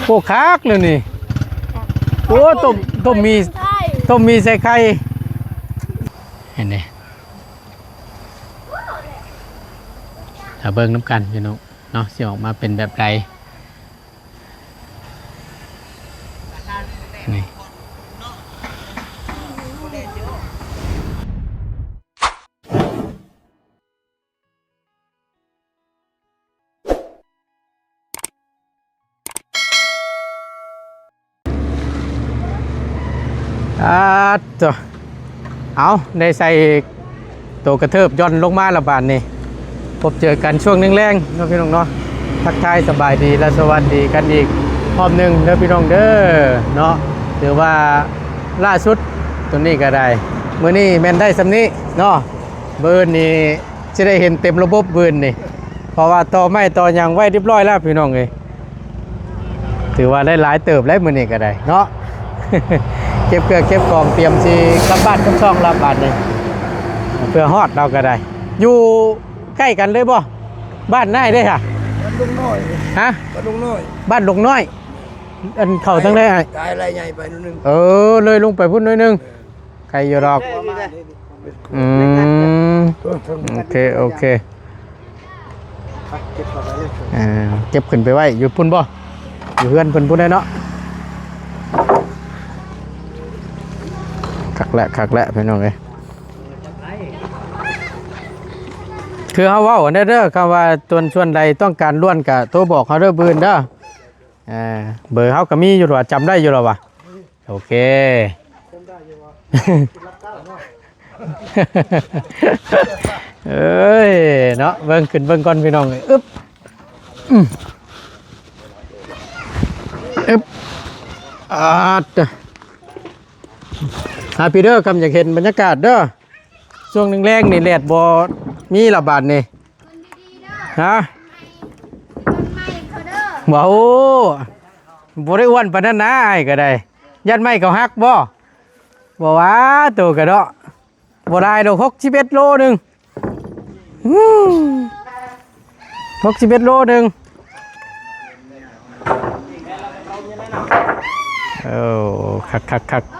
ໂອ້ ຄັກແລ້ວນີ້. ໂອ້ ຕົ້ມ ຕົ້ມໝີ່ ຕົ້ມໝີ່ໃສ່ໄຂ່ ເຫັນເດ້. ຖ້າເບິ່ງນຳກັນພີ່ນ້ອງເນາະ ຊິອອກມາເປັນແບບໃດ ນີ້. ອາດໂຕ ເອົາ ໄດ້ໃສ່ໂຕກະເທີບຢ່ອນລົງມາລະບາດນີ້. ພົບເຈີກັນຊ່ວງແລງໆເນາະ ພີ່ນ້ອງເນາະ. ທັກທາຍສະບາຍດີ ແລະ ສະຫວັດດີກັນອີກຮອບໜຶ່ງເດີ ພີ່ນ້ອງເດີເນາະ. ຖືວ່າລ່າສຸດໂຕນີ້ກໍໄດ້ ມື້ນີ້ແມ່ນໄດ້ສ່ຳນີ້ເນາະ. ມື້ອື່ນນີ້ຊິໄດ້ເຫັນເຕັມລະບົບມື້ອື່ນນີ້ ເພາະວ່າຕໍ່ໄມ້ຕໍ່ຫຍັງໄວ້ຮຽບຮ້ອຍແລ້ວ ພີ່ນ້ອງເອີຍ. ຖືວ່າໄດ້ຫຼາຍເຕີບແລ້ວມື້ນີ້ກໍໄດ້ເນາະ. ເກັບເຄື່ອງເກັບຂອງ ຕຽມຊິກັບບ້ານກັບຊ່ອງລະບາດນີ້ ເພື່ອຮອດລາວກໍໄດ້. ຢູ່ໃກ້ກັນເລີຍບໍ່? ບ້ານນາຍເດ້ຫະ? ບ້ານດົງນ້ອຍ. ຮະ? ບ້ານດົງນ້ອຍ. ບ້ານດົງນ້ອຍ. ອັນເຂົ້າທາງໃດອ້າຍ? ກາຍໄລ່ໃຫຍ່ໄປໜ້ອຍໜຶ່ງ. ເອີ ເລີຍລົງໄປພຸ້ນໜ້ອຍໜຶ່ງ. ເອີ ໄກຢູ່ດອກ. ອືມ ໂອເຄ ໂອເຄ. ເກັບເຂົ້າໄປເລີຍ ເອີ ເກັບຂຶ້ນໄປໄວ້ຢູ່ພຸ້ນບໍ່? ຢູ່ເຮືອນເພິ່ນພຸ້ນແຫຼະເນາະ. ຄັກແຫຼະ ຄັກແຫຼະ ພີ່ນ້ອງເອີຍ. ຄືເຮົາເວົ້າກັນເດີ ເດີ ຄຳວ່າສ່ວນ ສ່ວນໃດຕ້ອງການດ່ວນກະໂທບອກເຮົາເດີ ບືນເດີ. ເອີ ເບີເຮົາກໍມີຢູ່ ວ່າຈຳໄດ້ຢູ່ແລ້ວວ່າ. ໂອເຄ ເອີຍເນາະ ເບິ່ງ ຂຶ້ນເບິ່ງກ່ອນພີ່ນ້ອງ. ອຶບ ອືມ ອຶບ ອາດ ຫາພີ່ເດີ ຄຳຢາກເຫັນບັນຍາກາດເດີ. ຊ່ວງແລງໆນີ້ແດດບໍ່ມີລະບາດນີ້. ຮະ? ເບິ່ງໄມ້ເຂົາເດີ. ເວົ້າ ບໍ່ໄດ້ອ້ວນປານນັ້ນນາ ອ້າຍກໍໄດ້. ຢ້ານໄມ້ເຂົາຫັກບໍ່? ບໍ່ວ່າ ໂຕກະເນາະ ບໍ່ຫຼາຍດອກ ຫົກສິບເອັດໂລໜຶ່ງ. ອືມ ຫົກສິບເອັດໂລໜຶ່ງ. ໂອ້ ຄັກໆໆ.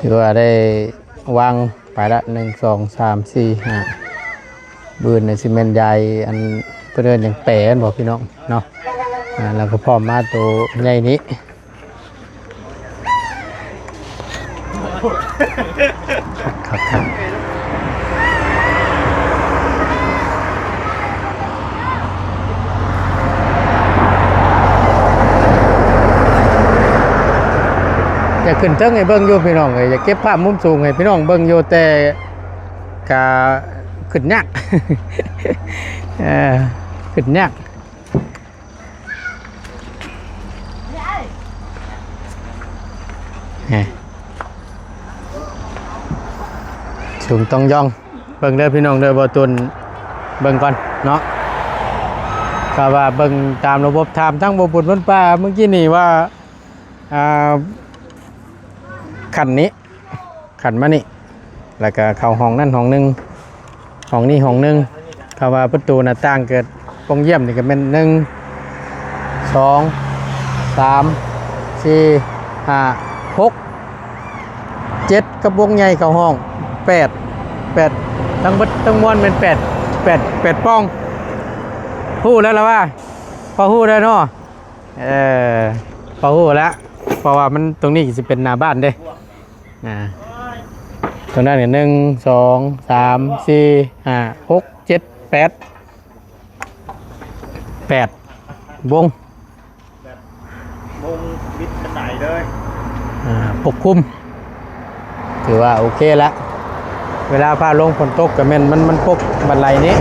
ຖືວ່າໄດ້ວາງໄປລະ ໜຶ່ງ ສອງ ສາມ ສີ່ ຫ້າ. ບືນນີ້ຊິແມ່ນຢາຍ ອັນ ເພິ່ນເອີ້ນຫຍັງ ແປແມ່ນບໍ່ພີ່ນ້ອງເນາະ. ອ່າ ແລ້ວກໍພ້ອມມາໂຕໃຫຍ່ນີ້. ຄັກໆໆ. ຢາກຂຶ້ນເທິງໃຫ້ເບິ່ງຢູ່ພີ່ນ້ອງເອີຍ ຢາກເກັບພາບມຸມສູງໃຫ້ພີ່ນ້ອງເບິ່ງຢູ່ ແຕ່ກະຂຶ້ນຍາກ ເອີ ຂຶ້ນຍາກ. ສູງຕ້ອງຢ່ອງ. ເບິ່ງເດີພີ່ນ້ອງເດີ ບໍ່ຕູນເບິ່ງກ່ອນເນາະ. ກໍວ່າເບິ່ງຕາມລະບົບ ຖາມທາງບໍ່ບຸນວັນປ່າເມື່ອກີ້ນີ້ວ່າ ອ່າ ຂັ້ນນີ້ ຂັ້ນມານີ້ ແລ້ວກໍເຂົ້າຫ້ອງນັ້ນຫ້ອງໜຶ່ງ ຫ້ອງນີ້ຫ້ອງໜຶ່ງ. ເຂົາວ່າປະຕູໜ້າຕ່າງເກີດປ່ອງຢ້ຽມນີ້ກໍແມ່ນ ໜຶ່ງ ສອງ ສາມ ສີ່ ຫ້າ ຫົກ ເຈັດ ກັບວົງໃຫຍ່ເຂົ້າຫ້ອງ ແປດ ແປດ ທັງເບິດທັງມວນແມ່ນ ແປດ ແປດ ແປດປ່ອງ. ຮູ້ແລ້ວລະວ່າ ພໍຮູ້ແລ້ວເນາະ. ເອີ ພໍຮູ້ແລ້ວ ເພາະວ່າມັນ ຕົງນີ້ຊິເປັນໜ້າບ້ານເດ້. ອ່າ ຕົງນັ້ນກໍ ໜຶ່ງ ສອງ ສາມ ສີ່ ຫ້າ ຫົກ ເຈັດ ແປດ ແປດວົງ ແບບວົງມິດບັນໄດເລີຍ. ອ່າ ປົກຄຸມ ຖືວ່າໂອເຄລະ. ເວລາຟ້າລົງຝົນຕົກກໍແມ່ນມັນ ມັນປົກບັນໄດນີ້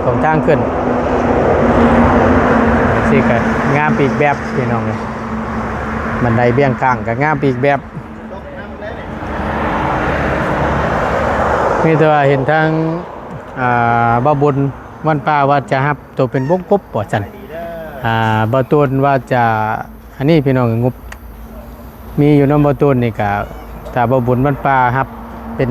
ຂອງທາງຂຶ້ນ. ຈັ່ງຊີ້ກໍງາມໄປອີກແບບ ພີ່ນ້ອງເອີຍ. ບັນໄດບ່ຽງຂ້າງກໍງາມໄປອີກແບບ. ມີແຕ່ວ່າເຫັນທາງ ອ່າ ບ່າວບຸນວັນປ່າວ່າຈະຮັບໂຕເປັນວົງກົບວ່າຊັ້ນ. ອ່າ ບ່າວຕູນວ່າຈະ ອັນນີ້ພີ່ນ້ອງ ງົບມີຢູ່ນຳບ່າວຕູນນີ້ກະ ຖ້າບ່າວບຸນວັນປ່າຮັບເປັນ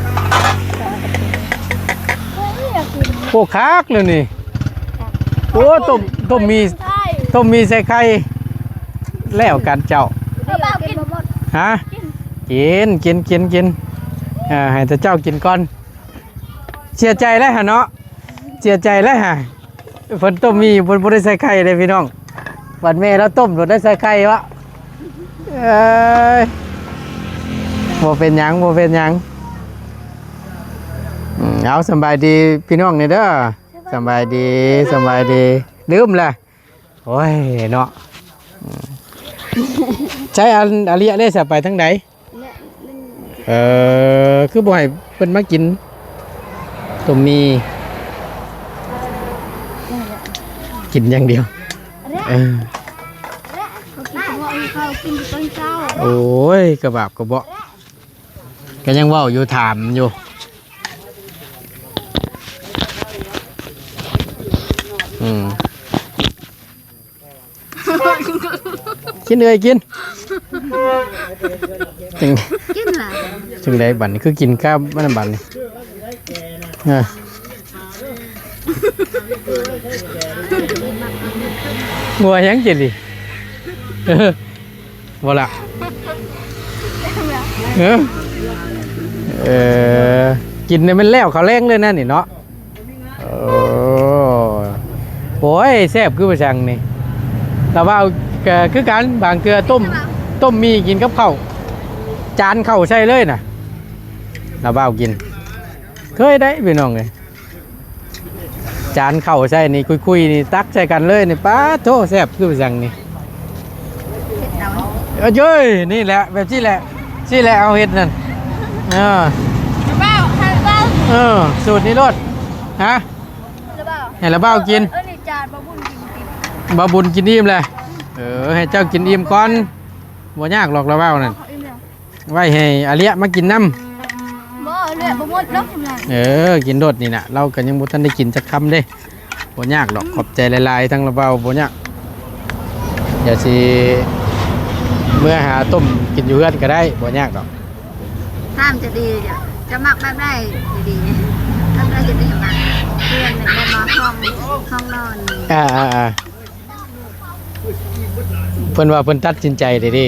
ໂອ້ ຄັກເລີຍນີ້. ໂອ້ ຕົ້ມ ຕົ້ມໝີ່ ຕົ້ມໝີ່ໃສ່ໄຂ່ ແລ້ວກັນເຈົ້າ. ເອີ ບໍ່ກິນບໍ່ໝົດ. ຮະ? ກິນ ກິນ ກິນ ກິນ ກິນ. ເອີ ໃຫ້ແຕ່ເຈົ້າກິນກ່ອນ. ເສຍໃຈແລ້ວຫະເນາະ ເສຍໃຈແລ້ວຫະ. ເພິ່ນຕົ້ມໝີ່ ເພິ່ນບໍ່ໄດ້ໃສ່ໄຂ່ເດ້ພີ່ນ້ອງ. ບັດແມ່ລາວຕົ້ມໂລດໄດ້ໃສ່ໄຂ່ວະ. ເອີຍ ບໍ່ເປັນຫຍັງ ບໍ່ເປັນຫຍັງ. ອືມ ເອົາ ສຳບາຍດີພີ່ນ້ອງແດ່ເດີ. ສຳບາຍດີ ສຳບາຍດີ. ລືມລະ. ໂອ້ຍເນາະ. ອືມ ໃຊ້ອາ ອາເລຍເດ້ ສະ ໄປທາງໃດ? ເອີ ຄືບໍ່ໃຫ້ເພິ່ນມາກິນຕົ້ມໝີ່ ກິນຢ່າງດຽວ. ເອີ ໂອ້ຍ ກະບາບກະເບາະ ກະຍັງເວົ້າຢູ່ ຖາມຢູ່. ອືມ ກິນເອີຍ ກິນ. ຈັ່ງ ກິນລະ ຈັ່ງໃດບັດນີ້ ຄືກິນກັບອັນນັ້ນບັດນີ້. ເອີ ງົວຫຍັງກິນນີ້ ບໍ່ລະ. ເອີ ເອີ ກິນນີ້ແມ່ນແລ້ວເຂົ້າແລງເລີຍນະນີ້ເນາະ. ໂອ້ ໂອ້ຍ ແຊບຄືວ່າຈັ່ງນີ້. ລາວວ່າກະຄືກັນ ບາງເທື່ອຕົ້ມ ຕົ້ມໝີ່ກິນກັບເຂົ້າ ຈານເຂົ້າໃສ່ເລີຍນະ. ລາວວ່າກິນ ເຄີຍໄດ້ພີ່ນ້ອງເອີຍ. ຈານເຂົ້າໃສ່ນີ້ ຄຸຍໆ ນີ້ ຕັກໃສ່ກັນເລີຍນີ້. ປາດໂທ້ ແຊບຄືວ່າຈັ່ງນີ້. ເອີ ເອີຍ ນີ້ແຫຼະ ແບບຊີ້ແຫຼະ ຊີ້ແຫຼະ ເຮົາເຮັດນັ້ນ. ເອີ ລະເບົາ ໃຫ້ລະເບົາ ເອີ ສູດນີ້ໂລດ. ຮະ? ລະເບົາ ໃຫ້ລະເບົາກິນ. ເອີ ນີ້ຈານ ບ່າວບຸນກິນ ກິນ ບ່າວບຸນກິນອີ່ມແຫຼະ. ເອີ ໃຫ້ເຈົ້າກິນອີ່ມກ່ອນ ບໍ່ຍາກດອກ ລະເບົານັ້ນ. ເອົາອີ່ມແລ້ວ ໄວ້ໃຫ້ອາເລຍມາກິນນຳ. ບໍ່ ເລຍບໍ່ໝົດດອກ. ເອີ ກິນໂລດນີ້ນະ ລາວກະຍັງບໍ່ທັນໄດ້ກິນຈັກຄຳເດ້. ບໍ່ຍາກດອກ ຂອບໃຈຫຼາຍໆ ທັງລະເບົາ ບໍ່ຍາກ. ດຽວຊິເມືອຫາຕົ້ມກິນຢູ່ເຮືອນກະໄດ້ ບໍ່ຍາກດອກ. ຖາມຈະດີ ເຈົ້າມັກແບບໃດ? ດີ ແບບໃດຈະດີ ມັກເຮືອນແມ່ນບໍ່? ຫ້ອງ ຫ້ອງນອນ. ອ່າໆໆ ເພິ່ນວ່າເພິ່ນຕັດສິນໃຈໄດ້ເດ້.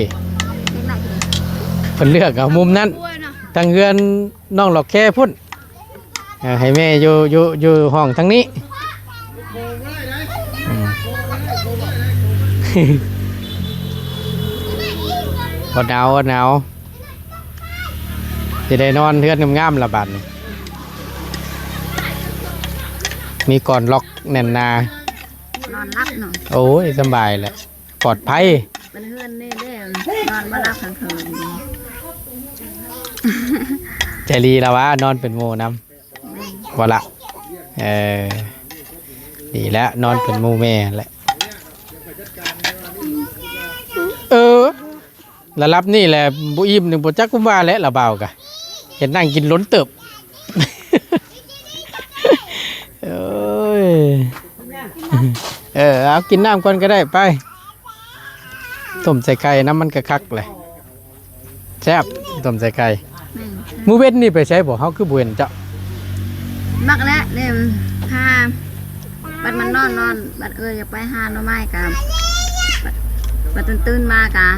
ເພິ່ນເລືອກເອົາມຸມນັ້ນ ທາງເຮືອນນ້ອງຫຼອກແຄພຸ້ນ. ເອີ ໃຫ້ແມ່ຢູ່ ຢູ່ ຢູ່ຫ້ອງທາງນີ້. ອືມ ອົດເອົາ ອົດເອົາ ຊິໄດ້ນອນເຮືອນງາມໆ ລະບາດນີ້. ມີກອນລັອກແໜ້ນໜາ. ນອນຫຼັບເນາະ. ໂອ້ຍ ສະບາຍແຫຼະ ປອດໄພ. ເປັນເຮືອນນີ້ເດ້ ນອນບໍ່ຫຼັບກາງຄືນ. ໃຈດີລະວ່າ ນອນເປັນໝູ່ນຳ. ແມ່ນ ບໍ່ລະ. ເອີ ດີແລ້ວ ນອນເປັນໝູ່ແມ່ແຫຼະ. ເອີ ລະດັບນີ້ແຫຼະ ບໍ່ອີ່ມນີ້ບໍ່ຈັກຄຸມວ່າແຫຼະ ລະບ່າວກະເຫັນນັ່ງກິນລົ້ນເຕີບ. ເອີຍ ເອີ ເອົາກິນນ້ຳກ່ອນກະໄດ້ ໄປ. ຕົ້ມໃສ່ໄຂ່ນຳມັນກະຄັກແຫຼະ ແຊບ ຕົ້ມໃສ່ໄຂ່. ແມ່ນ ມື້ເວັນນີ້ໄປໃສບໍ່? ເຮົາຄືບໍ່ເຫັນເຈົ້າ. ບັກແລະ ເດ້ ພາ ບັດມັນນອນ ນອນ ບັດເອີຍຢາກໄປຫາໜໍ່ໄມ້ກະ ບັດ ບັດຕື່ນໆມາກະ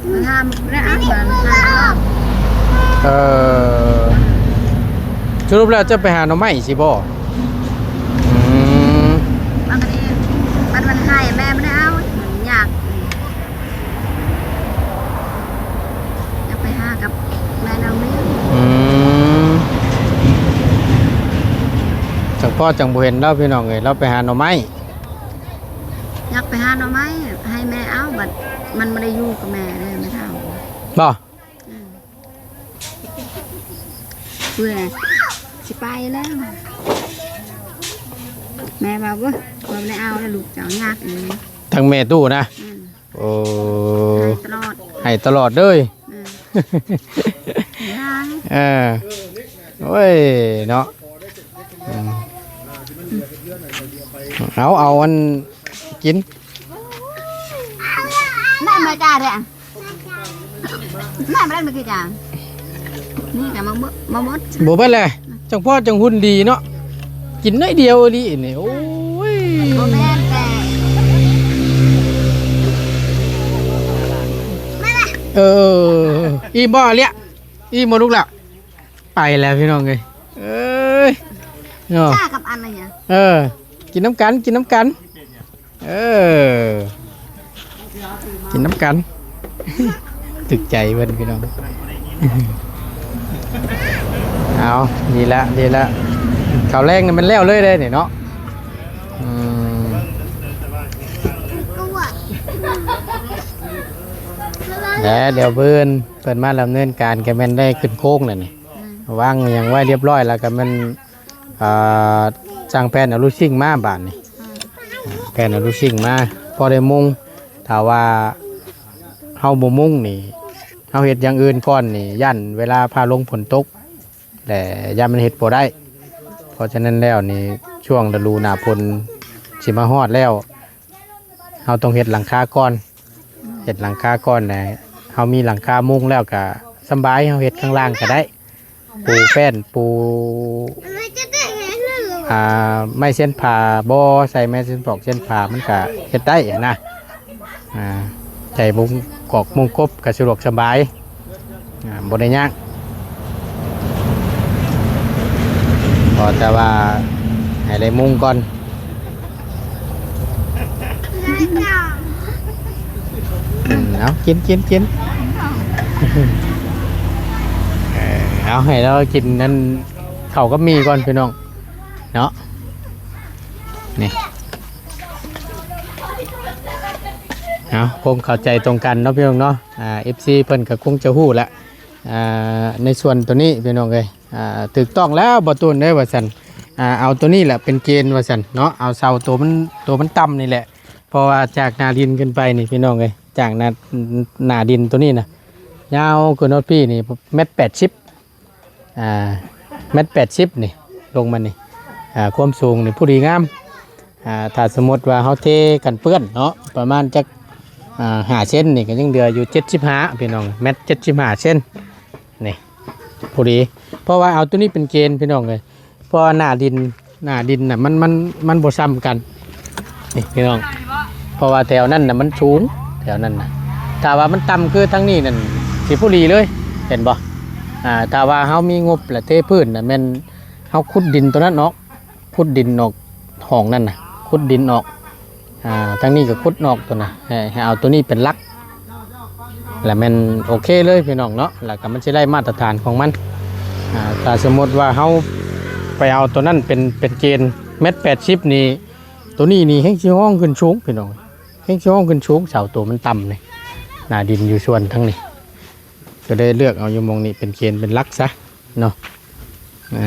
ເອີ ສະຫຼຸບແລ້ວຈະໄປຫາໜໍ່ໄມ້ຊິບໍ່? ອືມ ບັດນີ້ ບັດມັນໃຫ້ແມ່ບໍ່ໄດ້ເອົາ ມັນຍາກ ຢາກໄປຫາກັບແມ່ນ້ອງນີ້. ອືມ ຈັ່ງພໍຈັ່ງບໍ່ເຫັນລາວ ພີ່ນ້ອງເອີຍ ລາວໄປຫາໜໍ່ໄມ້. ຢາກໄປຫາໜໍ່ໄມ້ ໃຫ້ແມ່ເອົາ ບັດມັນບໍ່ໄດ້ຢູ່ກັບແມ່ເດ້ ແມ່ເຖົ້າ ບໍ່? ອືມ ເພື່ອຊິໄປແລ້ວ ແມ່ວ່າ ໂອ້ຍ ບໍ່ໄດ້ເອົາແລ້ວ ລູກເຈົ້າຍາກອີ່ຫຼີ ທັງແມ່ຕູ້ນະ. ອືມ ໂອ້ ໃຫ້ຕະຫຼອດ ໃຫ້ຕະຫຼອດເລີຍ. ອືມ ເອີ ໂອ້ຍເນາະ. ອືມ ເອົາ ເອົາອັນກິນ ນ້ຳມາຈາກເດ້. ແມ່ບໍ່ໄດ້ມາກິນຈ້າ ນີ້ກໍມາເບິດ ມາເບິດ ບໍ່ເບິດແຫຼະ ຈັ່ງພໍຈັ່ງຫຸ່ນດີເນາະ ກິນໜ້ອຍດຽວອີ່ຫຼີນີ້ ໂອ້ຍ ບໍ່ແມ່ນແຕ່ ເອີ ອີ່ມບໍ່ລຽ ອີ່ມບໍ່ລູກລະ? ໄປແລ້ວພີ່ນ້ອງເອີຍ ເອີຍ ເນາະ ຊາກັບອັນນັ້ນຫຍັງ? ເອີ ກິນນຳກັນ ກິນນຳກັນ ເອີ ກິນນຳກັນ ຖືກໃຈເພິ່ນພີ່ນ້ອງ ເອົາ ດີລະ ດີລະ ເຂົ້າແລງນີ້ມັນແລ້ວເລີຍເດ້ນີ້ເນາະ ອືມ ແລ້ວດຽວເພິ່ນ ເພິ່ນມາດຳເນີນການກໍແມ່ນໄດ້ຂຶ້ນໂຄງແລ້ວນີ້ ອືມ ວາງຫຍັງໄວ້ຮຽບຮ້ອຍແລ້ວກໍແມ່ນ ອ່າ ສ້າງແຜ່ນອະລູຊິງມາບາດນີ້ ອືມ ແຜ່ນອະລູຊິງມາ ພໍໄດ້ມຸງ ຖ້າວ່າເຮົາບໍ່ມຸງນີ້ ເຮົາເຮັດຢ່າງອື່ນກ່ອນນີ້ ຢ້ານເວລາຟ້າລົງຝົນຕົກ ແລະ ຢ້ານມັນເຮັດບໍ່ໄດ້ ເພາະສະນັ້ນແລ້ວນີ້ ຊ່ວງລະດູໜ້າຝົນຊິມາຮອດແລ້ວ ເຮົາຕ້ອງເຮັດຫຼັງຄາກ່ອນ ເຮັດຫຼັງຄາກ່ອນ ເຮົາມີຫຼັງຄາມຸງແລ້ວກະສຳບາຍ ເຮົາເຮັດຂ້າງລ່າງກະໄດ້ ປູແປ້ນ ປູ ອ່າ ໄມ້ເຊັ່ນຜ້າບໍ່ ໃສ່ໄມ້ເຊັ່ນປອກເຊັ່ນຜ້າ ມັນກະເຮັດໄດ້ຫັ້ນນະ ອ່າ ໃສ່ມຸງກອກມຸງກົບກະສະດວກສະບາຍ ອ່າ ບໍ່ໄດ້ຍາກ ຂໍແຕ່ວ່າໃຫ້ໄດ້ມຸງກ່ອນ ອືມ ເອົາ ກິນ ກິນ ກິນ ເອີ ເອົາ ໃຫ້ລາວກິນນັ້ນ ເຂົ້າກັບໝີ່ກ່ອນພີ່ນ້ອງເນາະ ນີ້ ເອົາ ຄົງເຂົ້າໃຈຕົງກັນເນາະພີ່ນ້ອງເນາະ ອ່າ ເອັຟຊີ ເພິ່ນກໍຄົງຈະຮູ້ລະ ອ່າ ໃນສ່ວນໂຕນີ້ພີ່ນ້ອງເອີຍ ອ່າ ຖືກຕ້ອງແລ້ວບໍ່ຕູນເອີຍວ່າຊັ້ນ ອ່າ ເອົາໂຕນີ້ແຫຼະເປັນເກນວ່າຊັ້ນເນາະ ເອົາເສົາໂຕມັນ ໂຕມັນຕ່ຳນີ້ແຫຼະ ເພາະວ່າຈາກໜ້າດິນຂຶ້ນໄປນີ້ພີ່ນ້ອງເອີຍ ຈາກໜ້າ ໜ້າດິນໂຕນີ້ນະ ຍາວຂຶ້ນຮອດພີ້ນີ້ແມັດແປດສິບ ອ່າ ແມັດແປດສິບນີ້ ລົງມານີ້ ອ່າ ຄວາມສູງນີ້ພໍດີງາມ ອ່າ ຖ້າສົມມຸດວ່າເຮົາເທກັນເປື້ອນເນາະ ປະມານຈັກ ອ່າ ຫ້າເຊັນນີ້ ກໍຍັງເຫຼືອຢູ່ເຈັດສິບຫ້າພີ່ນ້ອງ ແມັດເຈັດສິບຫ້າເຊັນນີ້ ພໍດີ ເພາະວ່າເອົາໂຕນີ້ເປັນເກນພີ່ນ້ອງເອີຍ ເພາະວ່າໜ້າດິນ ໜ້າດິນນະ ມັນ ມັນ ມັນບໍ່ຊ່ຳກັນ ນີ້ພີ່ນ້ອງ ເພາະວ່າແຖວນັ້ນນະມັນສູງ ແຖວນັ້ນນະ ຖ້າວ່າມັນຕ່ຳຄືທາງນີ້ນັ້ນ ຊິພໍດີເລີຍ ເຫັນບໍ່ ອ່າ ຖ້າວ່າເຮົາມີງົບລະເທພື້ນນະ ແມ່ນເຮົາຂຸດດິນໂຕນັ້ນອອກ ຂຸດດິນອອກ ຫ້ອງນັ້ນນະ ຂຸດດິນອອກ ອ່າ ທາງນີ້ກໍຂຸດນອກໂຕນະ ໃຫ້ ໃຫ້ເອົາໂຕນີ້ເປັນຫຼັກ ລະແມ່ນໂອເຄເລີຍພີ່ນ້ອງເນາະ ລະກໍມັນຊິໄດ້ມາດຕະຖານຂອງມັນ ອ່າ ຖ້າສົມມຸດວ່າເຮົາໄປເອົາໂຕນັ້ນເປັນ ເປັນເກນ ແມັດແປດສິບນີ້ ໂຕນີ້ນີ້ແຮ່ງຊິຮ້ອງຂຶ້ນສູງພີ່ນ້ອງ ແຮ່ງຊິຮ້ອງຂຶ້ນສູງ ເສົາໂຕມັນຕ່ຳນີ້ ໜ້າດິນຢູ່ສ່ວນທາງນີ້ ກໍເລີຍເລືອກເອົາຢູ່ໝ່ອງນີ້ເປັນເກນເປັນຫຼັກຊະ ເນາະ ເອີ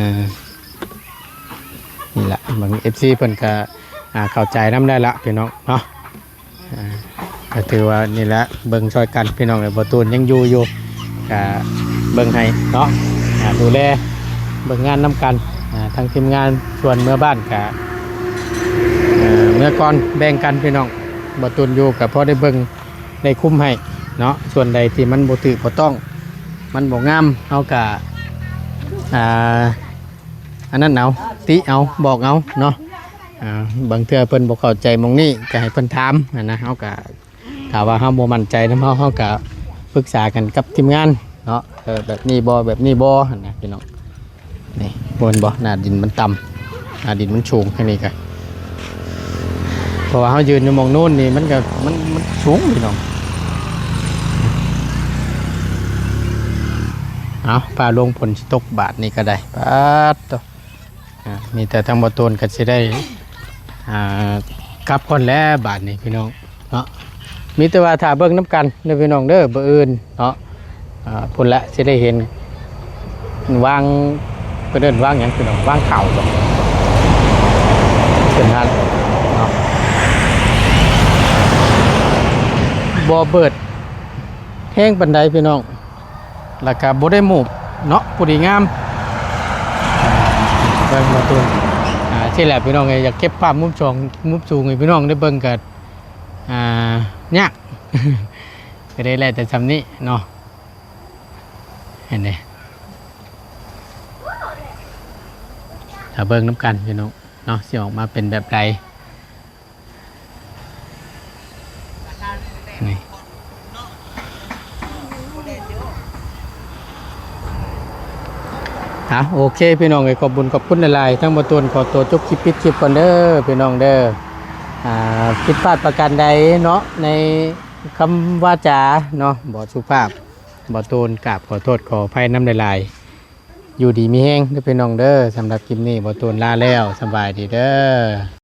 ນີ້ລະ ເບິ່ງເອັຟຊີເພິ່ນກະ ອ່າ ເຂົ້າໃຈນຳໄດ້ລະພີ່ນ້ອງເນາະ ອ່າ ກໍຖືວ່ານີ້ລະ ເບິ່ງຊ່ອຍກັນພີ່ນ້ອງເອີຍ ບໍ່ຕູນຍັງຢູ່ຢູ່ ກະເບິ່ງໃຫ້ເນາະ ອ່າ ດູແລເບິ່ງງານນຳກັນ ອ່າ ທາງທີມງານ ສ່ວນເມືອບ້ານກະ ເອີ ເມືອກ່ອນ ແບ່ງກັນພີ່ນ້ອງ ບໍ່ຕູນຢູ່ກະພໍໄດ້ເບິ່ງ ໄດ້ຄຸມໃຫ້ເນາະ ສ່ວນໃດທີ່ມັນບໍ່ຖືກບໍ່ຕ້ອງ ມັນບໍ່ງາມ ເຮົາກະ ອ່າ ອັນນັ້ນເອົາ ຕິເອົາ ບອກເອົາເນາະ ອ່າ ບາງເທື່ອເພິ່ນບໍ່ເຂົ້າໃຈໝ່ອງນີ້ ກະໃຫ້ເພິ່ນຖາມຫັ້ນນະ ເຮົາກະ ຖ້າວ່າເຮົາບໍ່ໝັ້ນໃຈນຳເຮົາ ເຮົາກະປຶກສາກັນກັບທີມງານເນາະ ເອີ ແບບນີ້ບໍ່ ແບບນີ້ບໍ່ ຫັ້ນນະພີ່ນ້ອງ. ນີ້ ເຫັນບໍ່ ໜ້າດິນມັນຕ່ຳ ໜ້າດິນມັນສູງ ທາງນີ້ກະ ເພາະວ່າເຮົາຢືນຢູ່ໝ່ອງໂນ້ນນີ້ ມັນກະ ມັນ ມັນສູງພີ່ນ້ອງ. ເອົາ ຟ້າລົງ ຝົນຊິຕົກບາດນີ້ກະໄດ້ ປາດໂທ້ ອ່າ ມີແຕ່ທາງບໍ່ໂຕນກະຊິໄດ້ ອ່າ ກັບກ່ອນແລ້ວບາດນີ້ພີ່ນ້ອງ. ເນາະ ມີແຕ່ວ່າຖ້າເບິ່ງນຳກັນເດີພີ່ນ້ອງເດີ ມື້ອື່ນເນາະ ອ່າ ພຸ້ນລະຊິໄດ້ເຫັນວາງ ເພິ່ນເອີ້ນວາງຫຍັງພີ່ນ້ອງ ວາງເຂົ້າບໍ ເປັນຫັ້ນເນາະ ບໍ່ເບີດແຮງປານໃດພີ່ນ້ອງ. ແລ້ວກະບໍ່ໄດ້ໝູບເນາະ ພໍດີງາມ ເບິ່ງມາຕູນ ອ່າ ຊີ້ແຫຼະພີ່ນ້ອງເອີຍ ຢາກເກັບພາບມຸມສອງ ມຸມສູງໃຫ້ພີ່ນ້ອງໄດ້ເບິ່ງກະ ອ່າ ຍາກ ກະໄດ້ແລ້ວແຕ່ຊ່ຳນີ້ເນາະ ເຫັນເດ້ ຖ້າເບິ່ງນຳກັນພີ່ນ້ອງເນາະ ຊິອອກມາເປັນແບບໃດ. ນີ້ ອ່ະ ໂອເຄພີ່ນ້ອງເອີຍ ຂອບບຸນຂອບຄຸນຫຼາຍໆ ທາງບ່າວໂຕນຂໍຕົວຈົບຄລິບ ປິດຄລິບກ່ອນເດີພີ່ນ້ອງເດີ. ອ່າ ຜິດພາດປະການໃດເນາະ ໃນຄຳວາຈາເນາະ ບໍ່ສຸພາບ ບ່າວໂຕນກາບຂໍໂທດຂໍອະໄພນຳຫຼາຍໆ. ຢູ່ດີມີແຮງເດີພີ່ນ້ອງເດີ. ສຳລັບຄລິບນີ້ ບ່າວໂຕນລາແລ້ວ ສະບາຍດີເດີ.